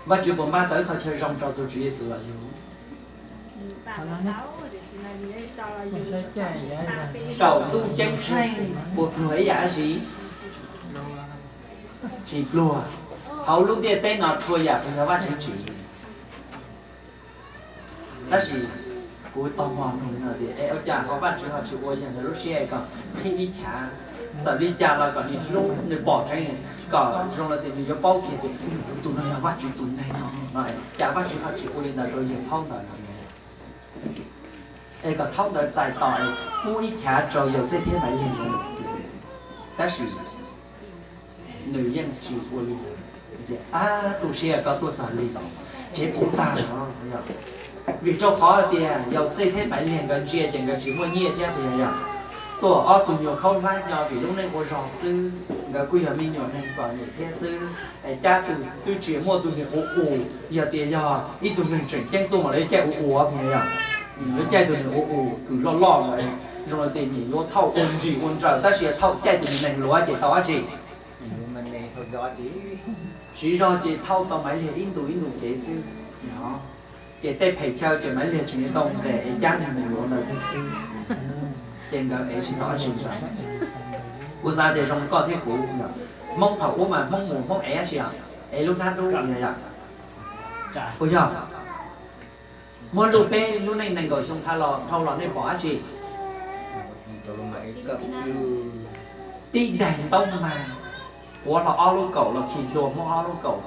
Vajtswv puas npaj tau ib qho chaw zoo rau tus Tswv Yexus los yug? Saum ntuj ceeb tsheej puas pluag ib yam dab tsi? Tsis pluag. Hauv lub ntiaj teb no txhua yam puas yog Vajtswv tsim? Tab sis kuv tau mloog no tias, es ua cas ho Vajtswv ho tsis ua yog ntawd lub siab kom qhib ib chav, txawm li cas los kom nws hlub nws pom dheev, kom zoo li tias nws yuav paub kiag tias tus no yog Vajtswv tus neeg no no, cas Vajtswv ho tsis ua li ntawd rau yawg thaub ntawd no? Es kom thaub ntawd txais tos es pub ib chav rau Yauxej thiab Maivliag nkawd, tab sis nws yeej tsis ua li ntawd. Ab, tu siab koj tuaj txog li, tsev puv tag los. Vim rau qhov tias Yauxej thiab Maivliag nkawd ntsia ces nkawd tsis muaj nyiaj thiab puas yog? Tuaj ob tug nyuag khaub hlab nyo vim lub neej ua zog xwb, nkawd kuj yog me nyuam neeg txom nyem thiab xwb. Es cab tus twb tsis muaj tus niag ua us, yog tias yog ib tug neeg tseem ceeb tuaj mas lawv yuav caij ua us puas yog? Lawv caij tus niag ua us kws loj loj lawm, zoo li tias nyiam yuav thauj ua nris ua nraws tab sis thauj caij tus niag neeg luav ces tau dab tsi? Siv zog ces thauj tau Maivliag ib ntus ib ntus kev xwb. Ces tej phem chaw ces Maivliag tseem yuav tau nqes es cab niag neeg luav ntawd thiab xwb. Ces nkawd ev tsis tau dab tsi ntag. Kuv xav tias zoo koj thiab kuv, Hmoob thaum ub mas Hmoob mus Hmoob ev dab tsi os? Ev lub hnab dub yog yom? Puas yog? Muab luj peb lub neej nees nkaum xyoo dhau los nej pom dab tsi? Tib daim ntaub mag, kuav hlo ob lub kaum los khi hlua muab ob lub kaum,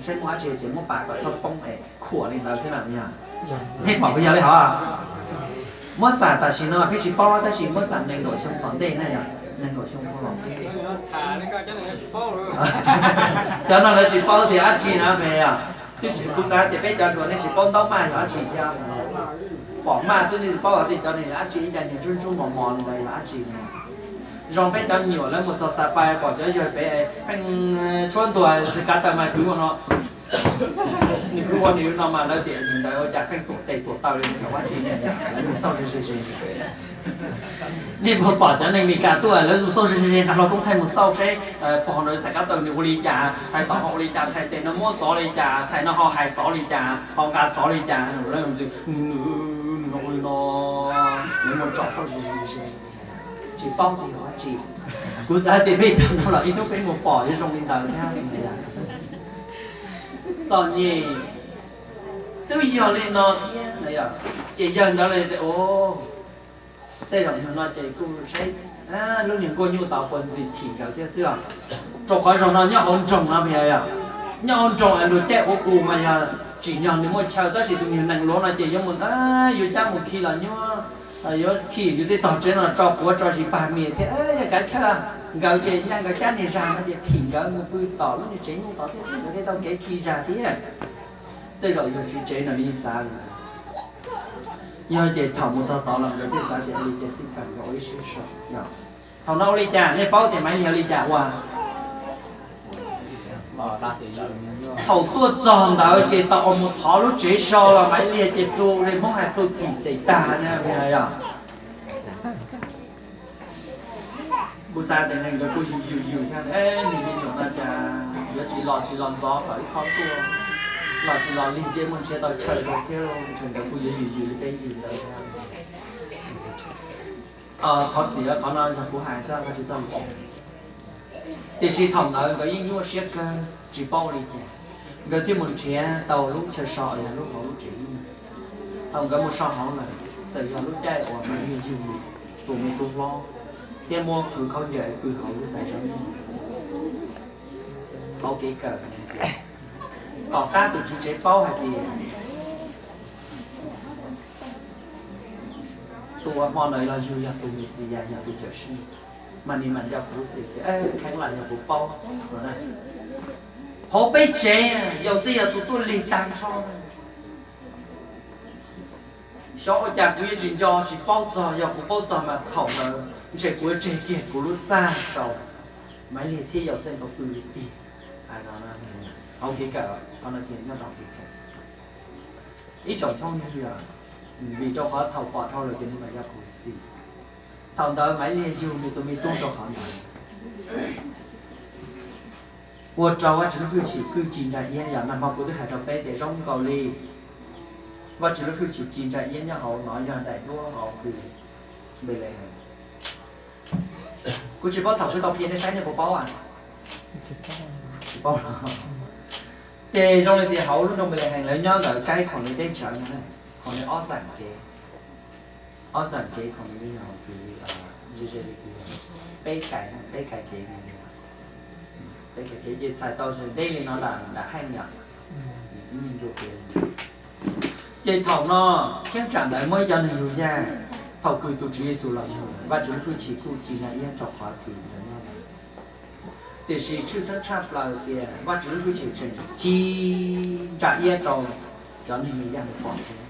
saib muaj dab tsi ces muab pav kom txhob poob es khuam li ntawd xwb na. Nej pom puas yog li hov? Muab xam tam sim no peb tsis paub tab sis muab xam nees nkaum xyoo tom ntej na yom, nees nkaum xyoo dhau los xwb. Cov no lawv tsis paub tias dab tsi na me yom. Kuv xav tias peb cov hluas nej tsis paub ntaub maj yog dab tsi thiab. Pom maj xwb nej tsis paub tias cov no yog dab tsi, ib co niag ntsuab ntsuab mos mos li ntawd yog dab tsi. Zoo peb cov me nyuam lawv mus txog Xas Pais pom cov yawg pem pheej tshuab ntuag kav taws mas kwv ua no, nws kwv ua nws no mas lawv tias nws ntawd ua cas pheej tuam tes tuam taw li ntawd, dab tsi ne, lawv mus xauj ze ze ze. Nej puas pom cov neeg Meskas tuaj lawv mus xauj ze ze ze, nqa hlo koob thaij mus xauj seb pog no txhais kav taws nws ua li cas, txhais tod ho ua li cas, txhais tes no muab xov li cas, txhais no ho hais xov li cas, ho nqa xov li cas, lawv ua li no, lawv mus tso xauj ze ze ze. Tsis paub tias yog dab tsi. Kuv xav tias peb cov no los ib hnub peb mus pom yuav zoo li ntawd thiab. Txom nyem twb yog li no thiab. Ces yawg ntawd tias, tej zaum yog no ces kuj saib lub niag nkuaj nyuj tod puas ntxim thim nkawd thiab xwb os. Rau qhov zaum no nyob hauv nroog no, nyob hauv nroog luag caij ua us mas yog tsim nyog nws muaj chaw, tab sis tus niag nees luav no ces yuav mus, yuav cab mus khi los nyuaj, yuav khi yus tej tog tsev no tso quav tso zis pag mis thiab, yog kav chawj nkawd ces nyaj nkawd cab niag zag no ces thim nkawd mus pw tom lub niag tsev nyuj tod thiab xwb, nkawd thiaj tau kev khi zag thiab. Tej zaum yog tsis tsev no li xav li. Yog ces thaum mus txog tod los nkawd thiaj xav tias ua li ces xij peem nkawd ua ib siab so. Thaum no ua li cas nej paub tias Maiv Liag ua li cas ua? Thaum tuaj txog ntawd ces tau mus thov lub tsev so los Maiv Liag ces plu li Hmoob hais plu thim xes tag na yog. Kuv xav tias neeg nkawd kuj yws yws yws thiab, nws me nyuam no cas yuav tsis los tsis los ntxov kom ib txhob tuaj, los tsis los lig tias muaj nrhiav tau chaw rau thiab, ntshe nkawd kuj yuav yws yws li peb yws ntawd thiab. Qhov txiv qhov no yog kuv hais xwb, tsis txog li cas. Tiam sis thaum ntawd nkawd yeej nyuaj siab kawg tsis paub ua li cas, nkawd thiaj mus nrhiav tau lub chaw so uas yog lub hauv lub tsev nyuj. Thaum nkawd mus so hauv lawm, txawm yog lub caij uas Maiv Liag yug tus me tub hlob thiab muab khwv khaub ncaws pw hauv lub txais zov nyuj. Hauv kev kawm, tom qab tus tswv tsev paub hais tias tus uas hmo ntawd los yug yog tus Mexiyas, yog tus cawm seej, mas nws mam nco kuv xwb, kheev lam yog kuv paub no. Hauv peb tsev Yauxej yog tus tuaj lig tag nrho. Xyov ua cas kuv yuav tsis nco tsis paub txog, yog kuv paub txog mas thaum ntawd ntshe kuv yuav tseg kiag kuv lub txaj rau Maiv Liag thiab Yauxej nkawd pw li tiag. Hauv kev kawm, qhov no ces nyob rau kev kawm. Ib tsoom phooj ywg, vim rau qhov thaum pom dhau lawm ces nws mam nco kuv xwb. Thaum ntawd Maiv Liag yug nws tus me tub rau qhov ntawd. Ua rau Vajtswv lub hwj chim kwj ci ntsa iab, yog nag hmo kuv twb hais rau peb tias zoo nkaus li Vajtswv lub hwj chim ci ntsa iab nyob hauv no yog daim duab hauv kws Npelehees. Kuv tsis paub thaum kuv tau qhia nej saib nej puas paub a? Tsis paub. Ces zoo li tias hauv lub nroog Npelehees lawv nyob ntawm kaib khoom li teb tsawv no, khoom li ob xam kev, ob xam kev khoom li yog kws ze ze li kws peb kais, peb kais kev, peb kais kev ces txhais tau deb li no nram heej yom. Ces thaum no cheeb tsam ntawd muaj ib cov neeg yug yaj, thaum kws tus Tswv Yexus los yug lawm, Vajtswv lub hwj chim kuj ci ntsa iab rau qhov kws ntawd nyob. Tiam sis tshwj xeeb tshaj plaws tias Vajtswv lub hwj chim tseem ci ntsa iab rau cov neeg yug yaj ntawd pom thiab.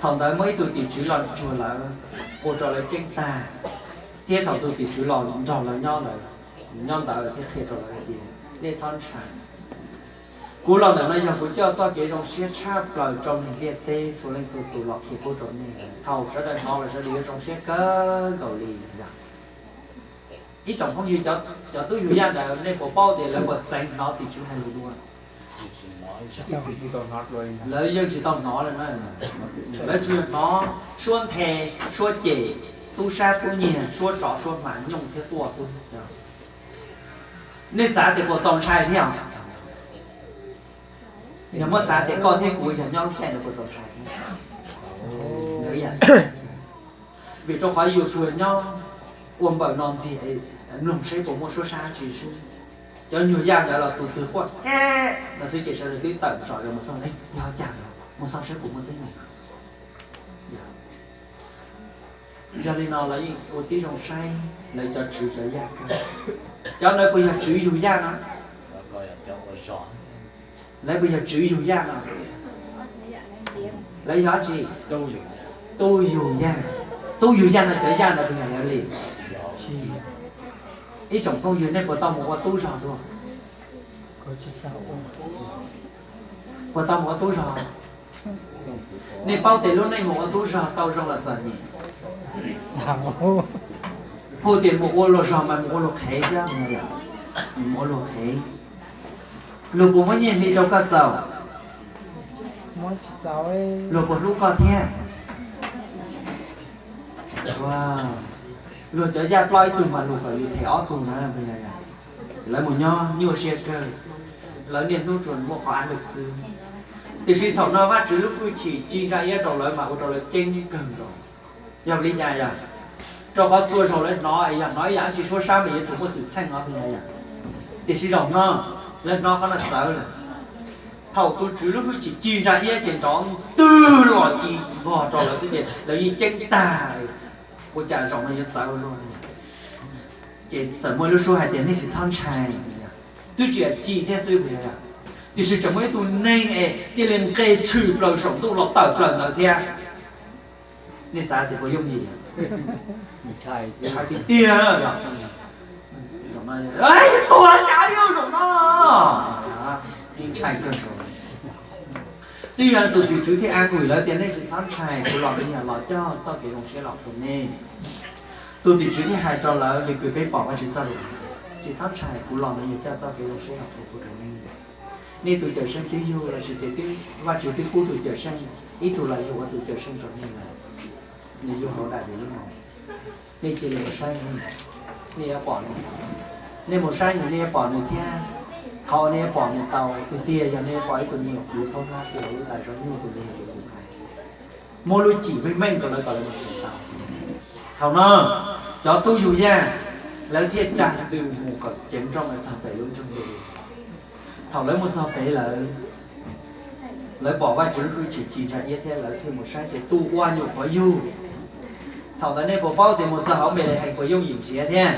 Thaum ntawd muaj ib tug tim tswv los cuag lawv, ua rau lawv ceeb tag, thiab thaum tus tim tswv los nrog lawv nyob, lawv nyob ntawd thiab qhia rau lawv hais tias nej txhob ntshai. Kuv los ntawm no yog kuv coj txoj kev zoo siab tshaj plaws rau neeg ntiaj teb txhua leej txhua tus los qhia pub rau nej. Thaum sawv daws hnov los sawv daws yuav zoo siab kawg nkaus li. Ib tsoom phooj ywg, cov tub yug yaj ntawd nej puas paub tias lawv puas txeev hnov tim tswv hais lus dua? Lawv yeej tsis tau hnov li na. Lawv tsuas hnov suab nthe, suab cem, tub sab tub nyiag, suab tsov suab hma nyooj thiab tuaj xwb. Nej xav tias puas txaus ntshai thiab? Yog muab xav tias koj thiab kuv yog nyob lub caij ntawd puas txaus ntshai thiab? Vim rau qhov yus tsuas nyob ua npaws no ntxiag, mloog saib puas muaj suab sab tsi xwb. Cov nyuag yaj ntawd los tus twg quaj e no xwb ces sawv daws twb tawm zom zaws mus xauj, yog cas, mus xauj saib puas muaj teeb meem. Yog li no lawv yeej ua tib zoo saib lawv cov tswv cov yaj kawg. Cov ntawd puas yog tswv yug yaj no? Lawv puas yog tswv yug yaj no? Lawv yog dab tsi? Tub yug yaj. Tub yug yaj no cov yaj ntawd puas yog lawv li? Ib tsoom phooj ywg, nej puas tau mus ua tub zog dua? Puas tau mus ua tub zog? Nej paub tias lub neej mus ua tub zog tau zoo los txom nyem? Hu tias mus ua luag zog mas mus ua luag qhev xwb, mus ua luag qhev. Luag puas muab nyiaj hli rau koj txaus? Luag puas hlub koj thiab? Luag cov yaj ploj ib tug mas luag kom yus them ob tug na. Lawv mus nyob nyuaj siab kawg, lawv niaj hnub tsuas muaj qhov ab lwm xwb. Tiam sis thaum no Vajtswv lub hwj chim ci ntsa iab rau lawv mas ua rau lawv ceeb kawg nkaus. Yog li cas yog? Rau qhov txhua zaus lawv hnov es yog hnov ib yam dab tsi suab sab mas yuav tsum muaj xwm txheej os, yog. Tiam sis zaum no lawv hnov qhov no txawv lawm. Thaum tus Tswv lub hwj chim ci ntsa iab ces nrov twg los ci vog rau lawv xwb ces lawv yeej ceeb tag. Ua cas zaum no yuav txawv ua luaj? Ces txawm muaj lub suab hais tias nej tsis txhob ntshai. Twb tsis ci thiab xwb, tiam sis tseem muaj ib tug neeg es cia li nqes tshwm plaws saum ntuj los tawm plaws ntawd thiab. Nej xav tias puas yooj yim? Tiag tiag. Tuag cas yuav zaum no. Yeej ntshai kawg nkaus. Twb yog tus tim tswv thiaj an ui lawv tias nej tsis txhob ntshai, kuv los no yog los coj txoj kev zoo siab los qhia nej. Tus tim tswv thiaj hais rau lawv li kws peb pom Vajtswv txoj lus, tsis txhob ntshai, kuv los no yog coj txoj kev zoo siab los qhia kuv rau nej. Nej tus cawm seej twb yug lossis tias Vajtswv twb pub tus cawm seej, ib tug los yug ua tus cawm seej rau nej lawm. Nws yug hauv daim lub no. Nej cia li mus saib nws, nej yuav pom nws. Nej mus saib nws nej yuav pom nws thiab. Qhov uas nej yuav pom nws tau tiag tiag yog nej yuav pom ib tug me nyuam kwv khaub hlab tias lub ntais zov nyuj tus me nyuam kwv kuv hais. Muab lub cim meej meej rau lawv kom lawv mus tsev tau. Thaum no cov tub yug yaj lawv thiaj tsa ntws mus kom ceev nrooj txog pem lub nroog Npelehees. Thaum lawv mus txog pem lawm, lawv pom Vajtswv lub hwj chim ci ntsa iab thiab lawv thiaj mus saib ces tus uas nyuam qhuav yug. Thaum ntawd nej puas paub tias mus txog hauv Npelehees puas yooj yim nrhiav thiab?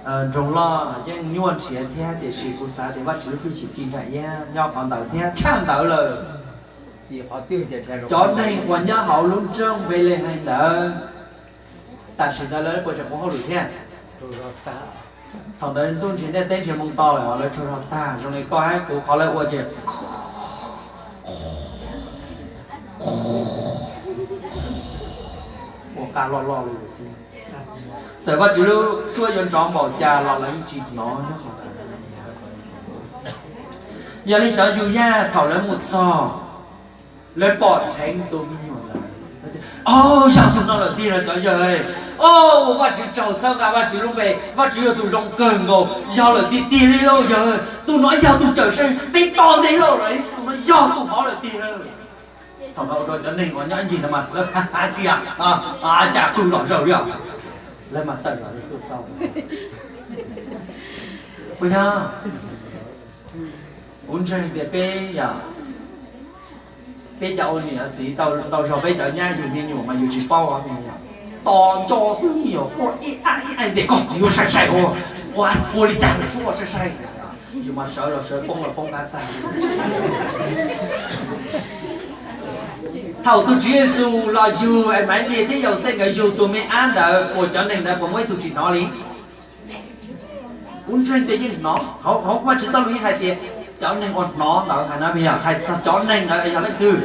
Nroog loj yeej nyuaj nrhiav thiab, tiam sis kuv xav tias Vajtswv lub hwj chim ci ntsa iab nyob qhov ntawd thiab tshaj ntawd lawm. Cov neeg uas nyob hauv lub nroog Npelehees ntawd, tam sim ntawd lawv puas tseem ua hauj lwm thiab? Thaum ntawd ntuj nrhiav ntiaj teb nrhiav moo to lawm, lawv tsaug zog tag, zoo li koj hab kuv qhov lawv ua ces ua qab loj loj li lawm xwb. Txawm Vajtswv lub suab yuav nrov npaum cas los lawv yeej tsis hnov nyob qhov ntawd. Yog li cov yug yaj thaum lawv mus txog, lawv pom dheev tus me nyuam lawm, o, yog tus no lawm tiag los cov yawg, o, ua Vajtswv tsaug, txhawb nqa Vajtswv lub npe, Vajtswv yog tus zoo kawg nkaus, yog lawm tiag tiag li lauj yawg, tus no yog tus cawm seej, peb tos ntev lauj, tus no yog tus hov lawm tiag. Thaum no ua rau cov neeg uas nyob ib ncig no mas lawv tsis yam, cas qw lom zaws li os, lawv mas tawm los li tuaj xauj. Puas yog? Kuv ntseeg tias peb yog, peb cov ua niam txiv tau zaug peb cov nyab yug me nyuam mas yus tsis paub, tos nco xwb, me nyuam quaj ib a ib a tias koj txiv ua sai sai ua, ua ua li cas nws tsuas ua sai sai. Yus mas sawv los sawv, poob los poob qab txaj. Thaum tus Tswv Yexus los yug Maiv Liag thiab Yauxej nkawd yug tus me ab ntawd, puas cov neeg ntawd puas muaj ib tug tsis hnov li? Kuv ntseeg tias yeej hnov, hauv Vajtswv txoj lus yeej hais tias cov neeg uas hnov ntawd hais no, yog hais txog cov neeg ntawd yog leej twg?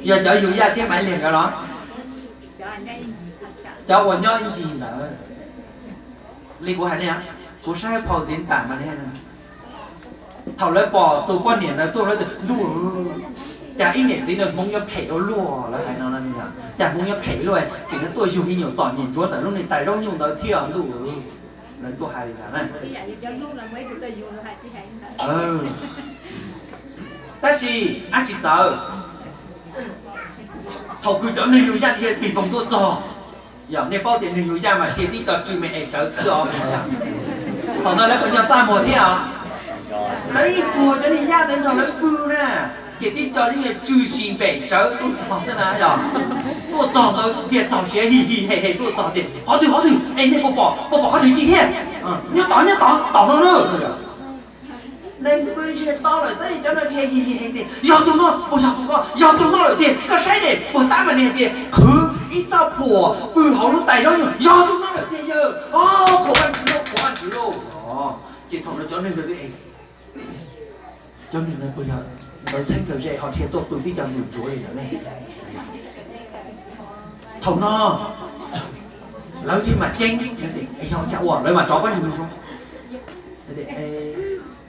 Yog cov yug yaj thiab Maiv Liag nkawd los? Cov uas nyob ib ncig ntawd. Li kuv hais nej, kuv saib phau txiv tam mas, thaum lawv pom tus poj niam ntawd tuaj lawv tias ntuj, cas ib niam txiv ntawd hmoov yuav phem ua luaj, lawv hais no, cas hmoov yuav phem luaj, tseem tuaj yug me nyuam txom nyem ntsuav ntawm lub niag tais zaub nyuj ntawd thiab ntuj, lawv tuaj hais li ntawd na. Tab sis dab tsi txawv? Thaum kws cov neeg yug yaj dhia pig poog tuaj txog, yog nej paub tias neeg yug yaj mas dhia tib co tsw me es tsawv xwb os, thaum ntawd lawv puas nco txaj muag thiab os? Lawv yeej puag cov niag yaj ntawd nrog lawv pw na, ces tib co yeej tsw si npem tsawv tuaj txog xwb na, yog tuaj txog ntawd dhia txog siav hi hi he he tuaj txog tias qhov twg qhov twg es nej puas pom, puas pom qhov twg ci thiab? Nyob tod nyob tod, tom no na. Neeg pw ntsiag to lawm tab sis cov no dhia hi hi he tias yog tus no, puas yog tus ko, yog tus no lawm tiag, koj saib ne, puag ta mas nws hais tias qhwv ib txoj phuam pw hauv lub tais zaub nyuj, yog tus no lawm tiag yawg, qhuas Vajtswv lauj, qhuas Vajtswv lauj. Ces thaum no cov neeg, cov neeg no puas yog ntawd txheeb txawm ze ho dhia tuaj pw tib co nws ntsuav li lawm ne? Thaum no lawv thiaj mam ceeb, yog cas ua lawv mam rov qab ntsis mus zoo.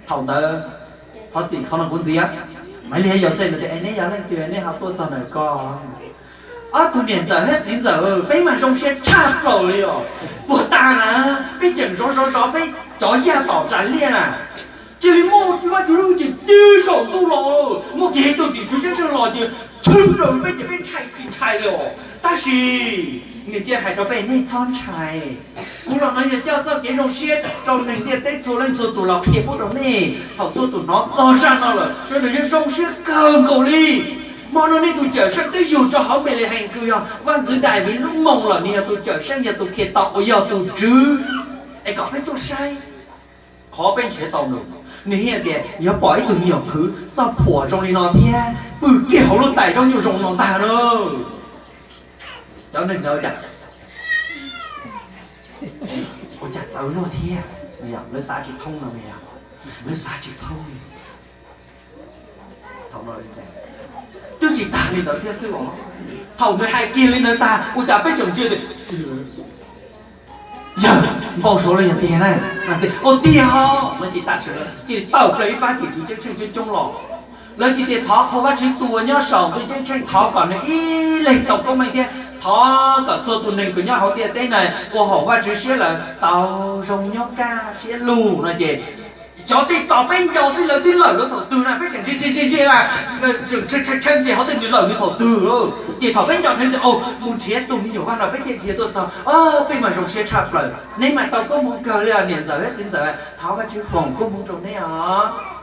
Thaum ntawd thov txim qhov no kuv ntxiv, Maiv Liag Yauxej tias es neb yog leej twg neb ho tuaj txog ntawm ko? Ob tug niam ntxawm thiab txiv ntxawm, peb mas zoo siab tshaj plaws li os. Puag ta na peb tseem zov zov zov peb cov yaj tom ras liaj na, cia li muaj Vajtswv lub hwj chim tig saum ntuj los, muaj kev tug tim tswv ceeb tsheej los ces tshwm rau peb ces peb ntshai tsis ntshai li os. Tab sis nws cia hais rau peb nej txhob ntshai. Kuv los no yog coj txoj kev zoo siab rau neeg ntiaj teb txhua leej txhua tus los qhia pub rau nej. Thaum txhua tus hnov txog zaj no lawm, sawv daws yuav zoo siab kawg nkaus li. Hmo no nej tus cawm seej twb yug rau hauv Npelehees kws yog vaj ntxwv Daviv lub moos lawm, nws yog tus cawm seej, yog tus Khetos uas yog tus Tswv. Es kom peb tuaj saib qhov peb nrhiav tau nws. Nws hais tias yuav pom ib tug me nyuam qhwv txoj phuam zoo li no thiab pw kiag hauv lub tais zaub nyuj zoo no ntag na. Cov neeg ntawd cas, ua cas txawv luaj thiab, lawv xav tsis thoob no, lawv xav tsis thoob li. Twb tsis tag li ntawd thiab xwb os. Thaum nws hais kiag li ntawd tag ua cas peb tseem ntsia tias yawg npau suav los yog tiag na. Ua tiag os, lawv ces tam sim ntawd cia li tawm plaws ib pab tim tswv ceeb tsheej coob coob los. Lawv cia li thov qhuas Vajtswv tus uas nyob saum ntuj ceeb tsheej, thov kom nws ib leeg tau koob meej thiab thov kom txhua tus neeg uas nyob hauv ntiaj teb no ua haum Vajtswv siab lawm tau zoo nyob kaj siab lug no ces cov tej tos peb nco xwb lawv twb lawm lawv thaum twg na, peb tseem ntsia ntsia ntsia ntsia na, tseem tshee ntsia hauv tej nws lawm nws thaum twg. Ces thaum peb nco dheev tias mus nrhiav tus me nyuam vaj no peb thiaj dhia tuaj txog, peb mas zoo siab tshaj plaws. Neb mas tau koob hmoov kawg li os niam ntxawm thiab txiv ntxawm, thov Vajtswv foom koob hmoov rau neb os.